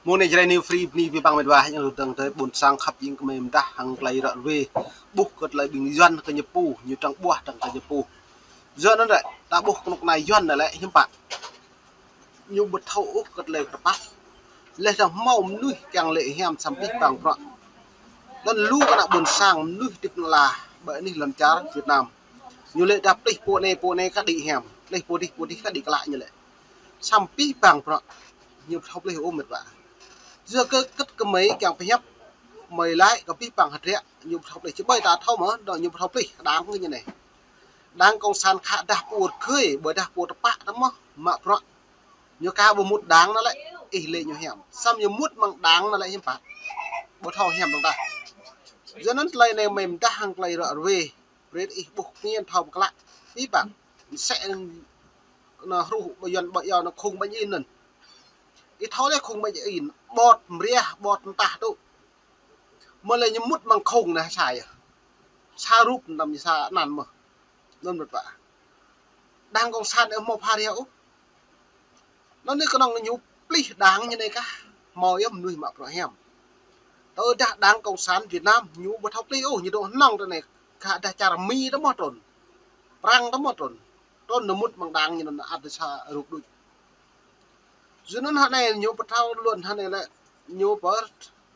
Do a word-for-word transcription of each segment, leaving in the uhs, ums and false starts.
Mơ̆ng anai Jrai New Free bơni abih bang met wa, yang dơ̆ng tơlơi ƀôn sang khăp jing kơmơi mơdah hăng tơlơi ră ruai. Ƀuh kơ tơlơi ƀing Yuan kơ ñu pô, ñu trăng ƀuah trăng kơ ñu pô. Yua anŭn ră, ta ƀuh kơnuk kơna Yuan anai lĕ hiư̆m pă. Ñu ƀu thâo ôh kơ tơlơi tơpă. Laih dơ̆ng hmâo mơnuih kiăng lĕ hiam samơ̆ abih bang bruă. Anŭn lu kơ ană ƀôn sang mơnuih hơdip nao la, ƀơi anih lŏn čar Việt Nam. Ñu lĕ dah plih pô anai pô anai kah đĭ hiam, plih pô adih pô adih kah đĭ klă ñu lĕ. Samơ̆ abih bang bruă ñu ƀu thâo plih ôh met wa. Yua kơ kơ̆t kơmơi kiăng pơhiăp, kơmơi laĭ kơ abih bang hơdră, ñu ƀu thâo plih. Či ƀơi ta thâo mơ̆, dŏ ñu ƀu thâo plih kơ đảng kơ ñu anai. Đảng cộng sản khă dah pô rơgơi, ƀơi dah pô tơpă tơ mơ̆, mă bruă. Ñu ka ƀu mŭt đảng anŭn lĕ, ih lĕ ñu hiam. Samơ̆ ñu mŭt mơ̆ng đảng anŭn lĕ hiư̆m pă. Ƀu thâo hiam dơ̆ng tah. Yua anŭn tơlơi anai kơmơi mơdah hăng tơlơi ră ruai. Brơi ih ƀuh kơmơi thâo pơklă. Abih bang. Mơsĕ anŭn hruh ƀơi Yuan ƀơi yua anŭn khung ƀañ in anŭn. Ih thâo lĕ khung ƀañ in. Ƀôt mriah, ƀôt mơtah tŭ. Mơ̆ lĕ ñu mŭt mơ̆ng khung anai sa yơh. Sa rup anăm sa anăn mơ̆. Anŭn met wa. Đảng cộng sản ih hmâo pha ria ôh. Anŭn anai kơnơ̆ng ñu plih đảng ñu anai kah. Hmâo yơh mơnuih mă bruă hiam. Tơdah đảng cộng sản Việt Nam ñu ƀu thâo plih ôh, ñu dŏ hnong tơ anai kah dah čar Mi tơ mơ̆ trŭn. Prang tơ mơ̆ trŭn. Trŭn ñu mŭt mơ̆ng đảng ñu anŭn ăt sa rup đôč. Yua anŭn hơnai ñu pơthâo luôn hơnai lĕ ñu pơ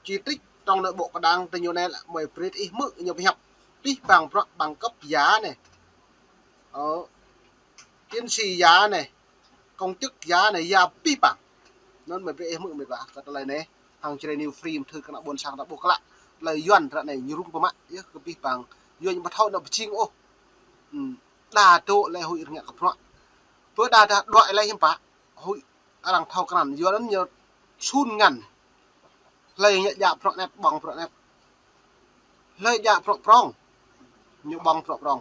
chỉ trích trong nội bộ kơ đảng tơ ñu anai lĕ mơi brơi ih hmư̆ ñu pơhiăp. Abih bang bruă bằng cấp ya anai. Ơ, tiến sĩ ya anai. Công chức ya anai ya abih bang. Anŭn mơi brơi ih hmư̆ met wa kơ tơlơi anai. Hăng Jrai New Free mơthưr kơ ană ƀôn sang ta ƀuh klă. Tơlơi Yuan ră anai ñu rŭng pơmă yơh kơ abih bang. Yuan ñu ƀu thâo anŭn pơjing ôh. Hm. Đa dŏ lĕ huĭ rơngiă kơ bruă. Pơ đa đa đuaĭ lĕ hiư̆m pă. Huĭ arăng thâo krăn, yua anŭn ñu sun ngăn. Hlơi ngă djă bruă anet, ƀơ̆ng bruă anet. Hlơi djă bruă prŏng, ñu ƀơ̆ng bruă prŏng.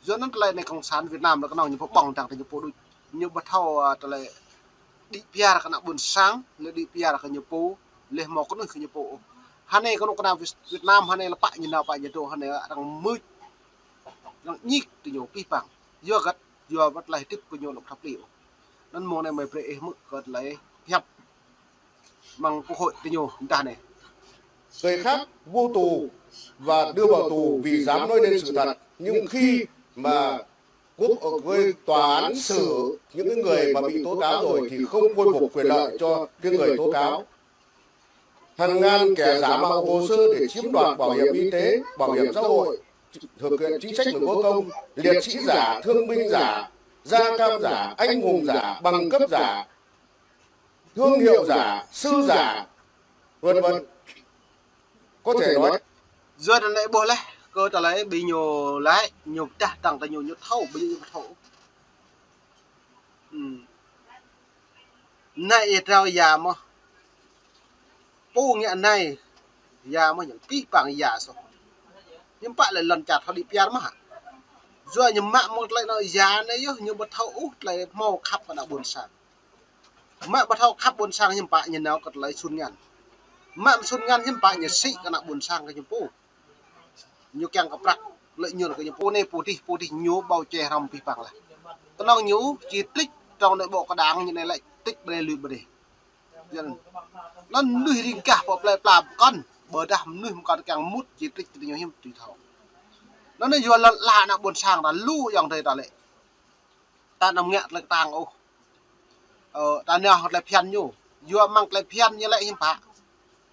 Yua anŭn tơlơi anai cộng sản Việt Nam lĕ kơnơ̆ng ñu pơƀơ̆ng dăng tơ ñu pô đôč. Ñu ƀu thâo, ơ, tơlơi đĭ piar kơ ană ƀôn sang, lĕ đĭ piar kơ ñu pô, lĕ hmâo kơnuih kơ ñu pô. Hơnai kơnuk kơna Việt, Việt Nam, hơnai lĕ pă ñu nao pă ñu dŏ, hơnai arăng mưč, arăng ñik tơ ñu abih bang. Yua hơget, yua wơ̆t tơlơi hơdip kơ ñu lŏk thâo plih ôh. Anŭn mơ̆ng anai mơi brơi ih hmư̆ kơ tơlơi pơhiăp mơ̆ng quốc hội tơ ñu dah anai. Người khác vô tù và đưa vào tù vì dám nói lên sự thật. Nhưng khi mà quốc, với tòa án xử những cái người mà bị tố cáo rồi thì không khôi phục quyền lợi cho cái người tố cáo. Hàng ngàn kẻ giả mạo hồ sơ để chiếm đoạt bảo hiểm y tế, bảo hiểm xã hội, thực hiện chính sách người có công, liệt sĩ giả, thương binh giả, da cam giả, anh hùng giả, bằng cấp giả, thương hiệu giả, sư giả, vân vân. Có thể nói. Yua anŭn lĕ ƀuh laih, kơ tơlơi ƀing ñu laĭ, ñu pơdah dăng tơ ñu, ñu thâo, ƀing ñu thâo. Hm. Anai ih trao ya mơ̆. Pô ngă anai ya mơ̆ ñu abih bang ya soh. Hiư̆m pă lĕ lŏn čar thâo đĭ piar mơ̆ hă. Yua ñu mă mơ̆ng tơlơi anŭn ya anai yơh, ñu ƀu thâo ôh tơlơi hmâo khăp kơ ană ƀôn sang. Mă ƀu thâo khăp ƀôn sang hiư̆m pă ñu nao kơ tơlơi sun ngăn. Mă sun ngăn hiư̆m pă ñu sĭ kơ ană ƀôn sang kơ ñu pô. Ñu kiăng kơ prăk, lợi nhuận kơ ñu pô anai pô adih, pô adih ñu bao che hrŏm abih bang laih. Kơnơ̆ng ñu chỉ trích trong nội bộ kơ đảng ñu anai lĕ trích ƀơi anai lui ƀơi anai. Yua anŭn, anŭn mơnuih ring gah pơ plơi pla pơkŏn, ƀôdah mơnuih pơkŏn kiăng mŭt chỉ trích tơ ñu hiư̆m tui thâo. Anŭn yua lŏn ala ană ƀôn sang ta lu ayŏng adơi ta lĕ. Ta anăm ngă tơlơi kơtang ôh. Ơ, ta nao tơlơi phiăn ñu. Yua mơ̆ng tơlơi phiăn ñu lĕ hiư̆m pă.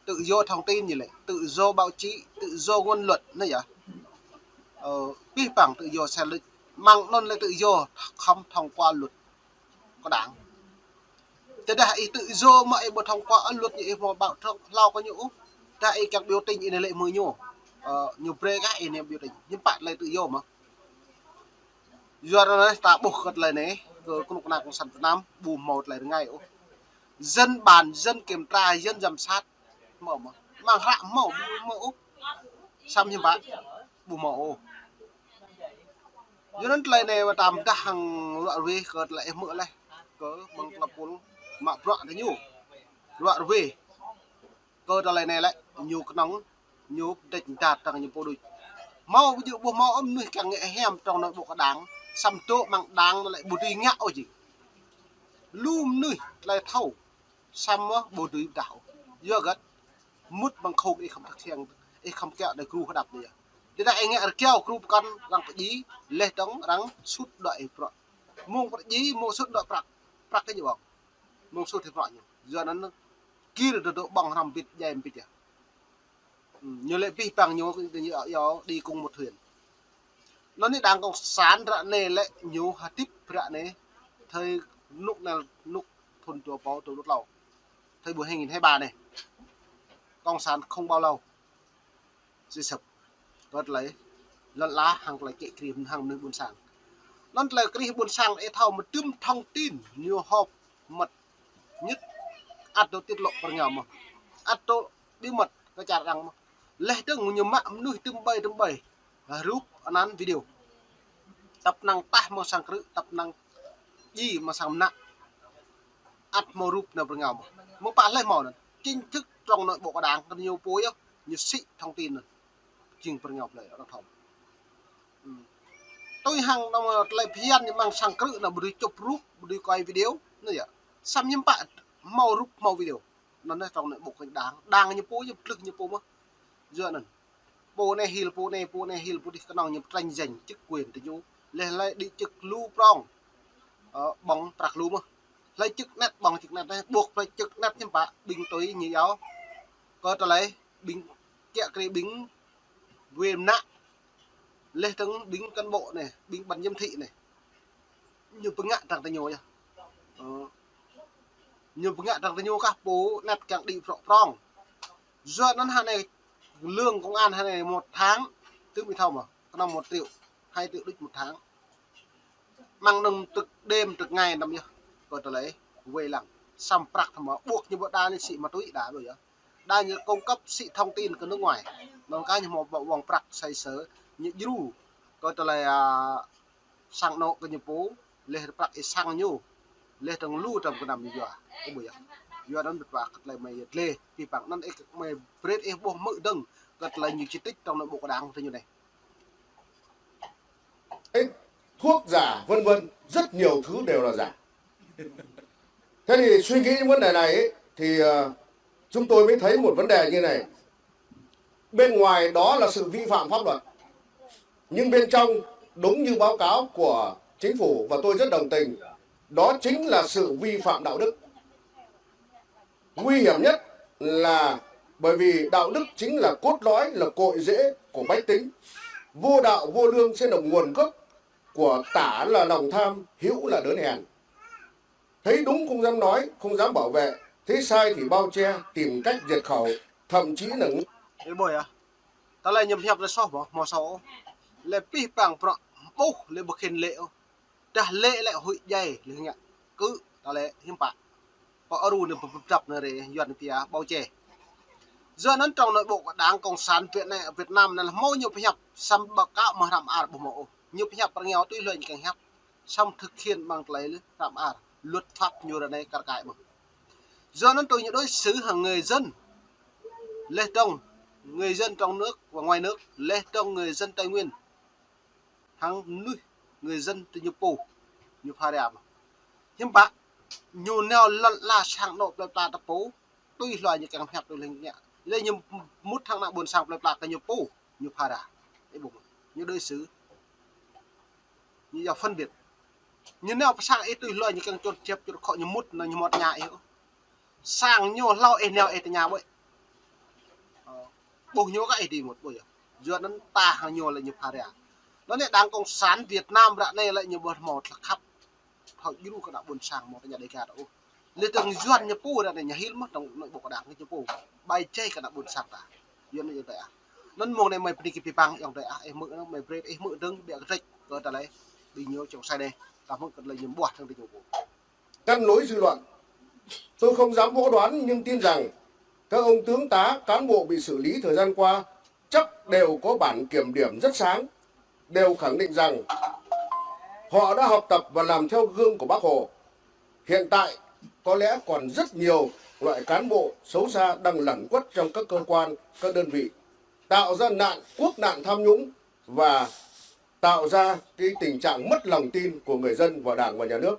Tự do thông tin ñu lĕ, tự do báo chí, tự do ngôn luận anai yơh. Ơ, abih bang tự do sai lệch. Mơ̆ng anŭn lĕ tự do không thông qua luật của đảng. Tơdah ih tự do mơ̆ ih ƀu thông qua luật ñu ih hmâo ƀao trŏ hlâo kơ ñu ôh. Tơdah ih kiăng biểu tình ih anai lĕ hmư̆ ñu. Ơ, ñu brơi kah ih anai biểu tình. Hiư̆m pă tơlơi tự do mơ̆. Yua anŭn ta ƀuh kơ tơlơi anai, kơ kơnuk kơna cộng sản Việt Nam, ƀu hmâo tơlơi rơngai ôh. Dân bàn, dân kiểm tra, dân giám sát, hmâo mơ̆. Mơ̆ng hră hmâo, ƀu hmâo ôh. Samơ̆ hiư̆m pă, ƀu hmâo ôh. Yua anŭn tơlơi anai mơ̆ ta pơdah hăng ră ruai kơ tơlơi ih hmư̆ laih, kơ mơ̆ng tơlơi pul mă bruă tơ ñu. Ră ruai. Kơ tơlơi anai lĕ, ñu kơnơ̆ng, ñu pơdĕč mơdat dăng ñu pô đôč. Hmâo ƀu djơ̆ ƀu hmâo ôh mơnuih kiăng ngă hiam trong nội bộ kơ đảng, samơ̆ dŏ mơ̆ng đảng anŭn lĕ ƀu dưi ngă ôh jing. Lu mơnuih tơlơi thâo, samơ̆ ƀu dưi pơdah ôh. Yua hơget? Mŭt ƀăng khŏng ih khŏm thâo kiăng, ih khŏm kiăng đơi gru hơđăp anai yơh. Tơdah ih ngă rơgao gru pơkŏn arăng pơdjai, laih dơ̆ng arăng sut đuaĭ ih bruă. Mơ̆ng pơdjai, mơ̆ng sut đuaĭ prăk, prăk kơ ñu ƀơ̆ng. Mơ̆ng sut ih bruă ñu. Yua anŭn gir dơdŏ ƀơ̆ng hrŏm bĭt djai bĭt yơh. Hm, ñu lĕ abih bang ñu, ñu iâu đi cùng một thuyền. Anŭn anai đảng cộng sản ră anai lĕ ñu hơdip ră anai, thời anŭn anai anŭn thŭn dua rơbâo dua pluh klâo. Thời buổi hai nghìn hai mươi ba anai. Cộng sản không bao lâu sẽ sập. Kơ tơlơi lŏn ala hăng tơlơi kiăng krĭ hăng mơnuih ƀôn sang. Anŭn tơlơi krĭ ƀôn sang ih thâo mơ̆ tơm thông tin ñu họp mật nhất ăt dŏ tiết lộ pơ rơngiao mơ̆n. Ăt dŏ bí mật kơ čar arăng mơ̆n. Laih dơ̆ng ñu mă mơnuih tơm ƀai tơm ƀai. Rup anŭn video. Tăp năng tah mơ̆ng sang krư̆, tăp năng djai mơ̆ng sang mơnă. Ăt hmâo rup nao pơ rơngiao mơ̆n. Mơ̆ng pă laih hmâo anŭn. Chính thức trong nội bộ của đảng kơ ñu pô yơh, ñu sĭ thông tin anŭn. Jing pơ rơngiao plơi arăng thâo. Hm. Tui hăng anŭn tơlơi phiăn ñu mơ̆ng sang krư̆ anŭn ƀu dưi chụp rup, ƀu dưi quay video, anŭn yơh. Samơ̆ hiư̆m pă hmâo rup hmâo video. Anŭn anai trong anai ƀu kơnh đảng, đảng ñu pô yơh, pơtlưh ñu pô mơ̆n. Yua anŭn. Pô anai hil pô anai, pô anai hil pô adih, kơnơ̆ng ñu pơtrĕnh danh chức quyền tơ ñu. Laih hlơi đĭ chức lu prŏng. Ơ, ƀơ̆ng prăk lu mơ̆n. Hlơi chức anet ƀơ̆ng chức anet anai, ƀuh hlơi chức anet hiư̆m pă, ƀing tui ñu iâu. Kơ tơlơi, ƀing kiăng krĭ ƀing quyền mơnă. Laih dơ̆ng ƀing cán bộ anai, ƀing ban giám thị anai. Ñu pơngă trăng tơ ñu yơh. Ơ. Ñu pơngă trăng tơ ñu kah pô anet kiăng đĭ prŏng prŏng. Yua anŭn hơnai lương công an hơnai một tháng, tơm ih thâo mơ̆, kơnơ̆ng một triệu, hai triệu đôč một tháng. Mơ̆ng anŭn trực đêm trực ngày anăm yơh. Kơ tơlơi wai lăng. Samơ̆ prăk thâo mơ̆, ƀuh ñu ƀu đa anai sĭ ma túy đa ƀu yơh. Đa ñu cung cấp sĭ thông tin kơ nước ngoài. Anŭn kah ñu hmâo ƀơ̆ng prăk sai sớ, ñu djru. Kơ tơlơi, a, sang anŏ kơ ñu pô, laih prăk ih sang ñu, laih dơ̆ng lu tơm kơnăm ñu yua. Kơ ƀu yơh. Yua anŭn bĕt wa kơ tơlơi mơi yơh dleh, abih bang anŭn ih mơi brơi ih ƀuh hmư̆ dơ̆ng, kơ tơlơi ñu chỉ trích trong nội bộ của đảng tơ ñu anai. Thuốc giả, vân vân, rất nhiều thứ đều là giả. Thế thì suy nghĩ những vấn đề này ấy, thì ờ, chúng tôi mới thấy một vấn đề như này. Bên ngoài đó là sự vi phạm pháp luật, nhưng bên trong, đúng như báo cáo của chính phủ và tôi rất đồng tình, đó chính là sự vi phạm đạo đức. Nguy hiểm nhất là bởi vì đạo đức chính là cốt lõi, là cội rễ của bách tính. Vô đạo vô lương sẽ là nguồn gốc của tả là lòng tham, hữu là đớn hèn. Thấy đúng không dám nói, không dám bảo vệ, thấy sai thì bao che, tìm cách diệt khẩu, thậm chí là Ih ƀuh yơh. Tơlơi ñu pơhiăp lĕ soh ƀơ̆ng, hmâo soh. Lĕ abih bang prăk ƀuh lĕ ƀu khĭn lĕ. Dah lĕ lĕ huĭ djai lĕ ngă. Kơ tơlơi hiư̆m pă. Pơ aru anai pơpơdăp anai rê, Yuan pia bao che. Yua anŭn trong nội bộ của đảng cộng sản Việt Nam, Việt Nam anai hmâo ñu pơhiăp samơ̆ ƀă kơ mơ̆ hrăm ar ƀu hmâo ôh. Ñu pơhiăp pơ rơngiao tui hlơi ñu kiăng hiăp. Samơ̆ thực hiện ƀơ̆ng tơlơi hrăm ar. Luật pháp ñu ră anai kar kaĭ mơ̆n. Yua anŭn tui ñu đối xử hăng người dân. Laih dơ̆ng người dân trong nước và ngoài nước, laih dơ̆ng người dân Tây Nguyên. Hăng mơnuih người dân tơ ñu pô, ñu pha ria mơ̆n. Hiư̆m pă, ñu nao lŏn ala sang anŏ plơi pla ta pô, tui hlơi ñu kiăng pơhiăp tui hlơi ngă. Lĕ ñu mŭt hăng ană ƀôn sang plơi pla kơ ñu pô, ñu pha ria. Ih ƀuh mơ̆, ñu đối xử. Ñu yua phân biệt. Ñu nao pơ sang ih tui hlơi ñu kiăng čut čep čut khŏ ñu mŭt anŭn ñu mŭt tơña ih. Sang ñu hlâo ih nao ih tơña ƀơi. Ƀuh ñu kơ ih đĭ mŭt ƀơi yơh. Yua anŭn ta hăng ñu lĕ ñu pha ria. Anŭn anai đảng cộng sản Việt Nam ră anai lĕ ñu ƀu hmâo tơlơi khăp. Thâo djru kơ ană ƀôn sang hmâo tơña Dega ta ôh. Laih dơ̆ng Yuan ñu pô ră anai ñu hil mơ̆ trong nội bộ đảng ñu pô. Bai jai kơ ană ƀôn sang ta. Yua anŭn yơh tơlơi ah. Anŭn mơ̆ng anai mơi bơni kơ abih bang ayŏng adơi ah, ih hmư̆ anŭn mơi brơi ih hmư̆ dơ̆ng biă kơ trĕč kơ tơlơi ƀing ñu čŏng sai anai. Ta hmư̆ kơ tơlơi ñu ƀuah dơ̆ng tơ ñu pô. Ngăn lối dư luận. Tôi không dám võ đoán nhưng tin rằng các ông tướng tá, cán bộ bị xử lý thời gian qua chắc đều có bản kiểm điểm rất sáng, đều khẳng định rằng họ đã học tập và làm theo gương của Bác Hồ. Hiện tại, có lẽ còn rất nhiều loại cán bộ xấu xa đang lẩn quất trong các cơ quan, các đơn vị, tạo ra nạn, quốc nạn tham nhũng và tạo ra cái tình trạng mất lòng tin của người dân vào Đảng và Nhà nước.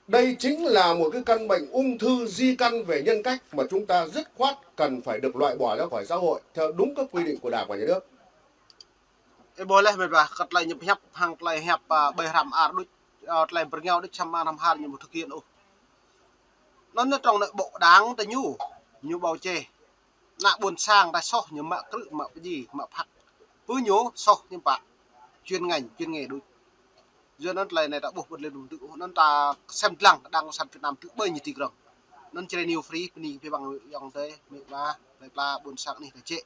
Đây chính là một cái căn bệnh ung thư di căn về nhân cách mà chúng ta dứt khoát cần phải được loại bỏ ra khỏi xã hội theo đúng các quy định của Đảng và Nhà nước. Ơ, ƀuh laih mĕt wa, kơ tơlơi ñu pơhiăp, hăng tơlơi hiăp, ơ, ƀơi hrăm ar đôč, ơ, tơlơi pơrơngiao đôč, samơ̆ anăm hơr ñu ƀu thực hiện ôh. Anŭn nê trong nê bộ đảng ta ñu, ñu ƀu čeh. Ană ƀôn sang ta soh ñu mă krư̆, mă pơjing, mă phak. Pơ ñu soh ñu pă. Chuyên ngành, chuyên nghề đôč. Yua anŭn tơlơi anai ta ƀuh ƀơi lĕ dum tŭ, anŭn ta sem lăng kơ Đảng Cộng sản Việt Nam tŭ ƀơi ñu ti krong. Anŭn Jrai News Free, bơni kơ abih bang ayŏng adơi, mĕt wa, plơi pla, ƀôn sang anih ta jĕ.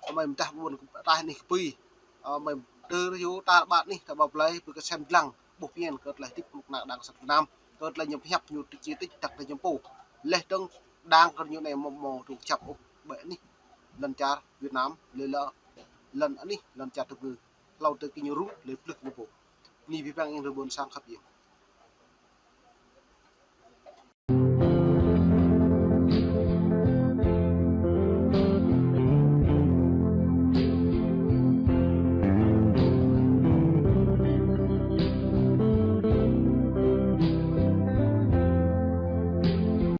Amai mơdah ƀôn ta anih kơpui. Amai tơl yua ta ƀă anih ta ƀă plơi, ƀu kơ sem lăng, ƀuh phiăn kơ tơlơi hơdip mŭk na Đảng Cộng sản Việt Nam, kơ tơlơi ñu pơhiăp ñu tĭ či tĭ tăk tơlơi ñu pô. Laih dơ̆ng Đảng kơ ñu anai mơ̆ mơ̆ tŭ čăp ôh, ƀơi anih lŏn čar Việt Nam, lĕ lŏn anih lŏn čar tơpơngư. Hlâo tơ kơ ñu rŭng, lĕ plưh ñu pô. Bơni abih bang ayŏng adơi ƀôn sang khăp yơh.